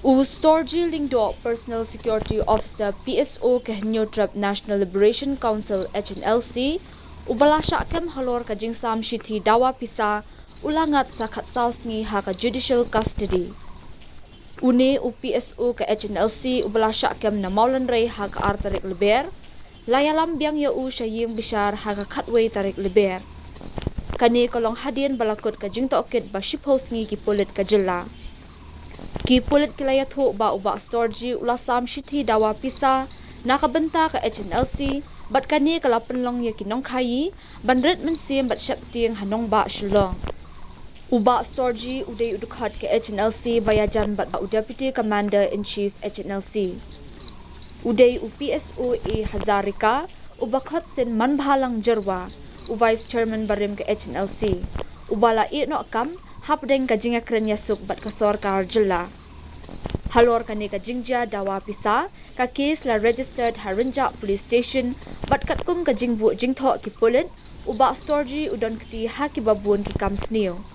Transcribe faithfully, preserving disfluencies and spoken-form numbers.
U Storjee Lyngdoh, Personal Security Officer, P S O ka Hynñiewtrep National Liberation Council, H N L C, uba la shah kem halor ka jingsam shithi dawa pisa, u la ngat sa khatsaw sngi ha ka judicial custody. Une u P S O ka H N L C uba la shah kem na Mawlynrei ha ka ar tarik Lber, la ïalam biang ïa u sha ïing bishar ha ka khatwei tarik Lber. Kane ka long hadien ba la kut ka jingtohkit ba shiphew sngi ki pulit ka jylla. Ki pulit ki la ïathuh ba u Bah Storjee u la sam shithi dawa pisa na ka bynta ka H N L C, bad kane ka la pynlong ïa ki nongkhaïi ban rit mynsiem bad sheptieng ha nongbah Shillong. U Bah Storjee u dei u dkhot ka H N L C ba ïajan bad u Deputy Commander in Chief H N L C. U dei u P S O A Hazarika, uba khot sien Manbhalang Jyrwa, u Vice Chairman barim ka H N L C, uba la ïeh noh kam hapdeng ka jingïakren ïasuk bad ka sorkar jylla. Halor kane ka jingjia dawa pisa, ka case la registered ha Rynjah Police Station, bad katkum ka jingbuh jingthoh ki pulit, u Bah Storjee u don kti ha kiba bun ki kam sniew.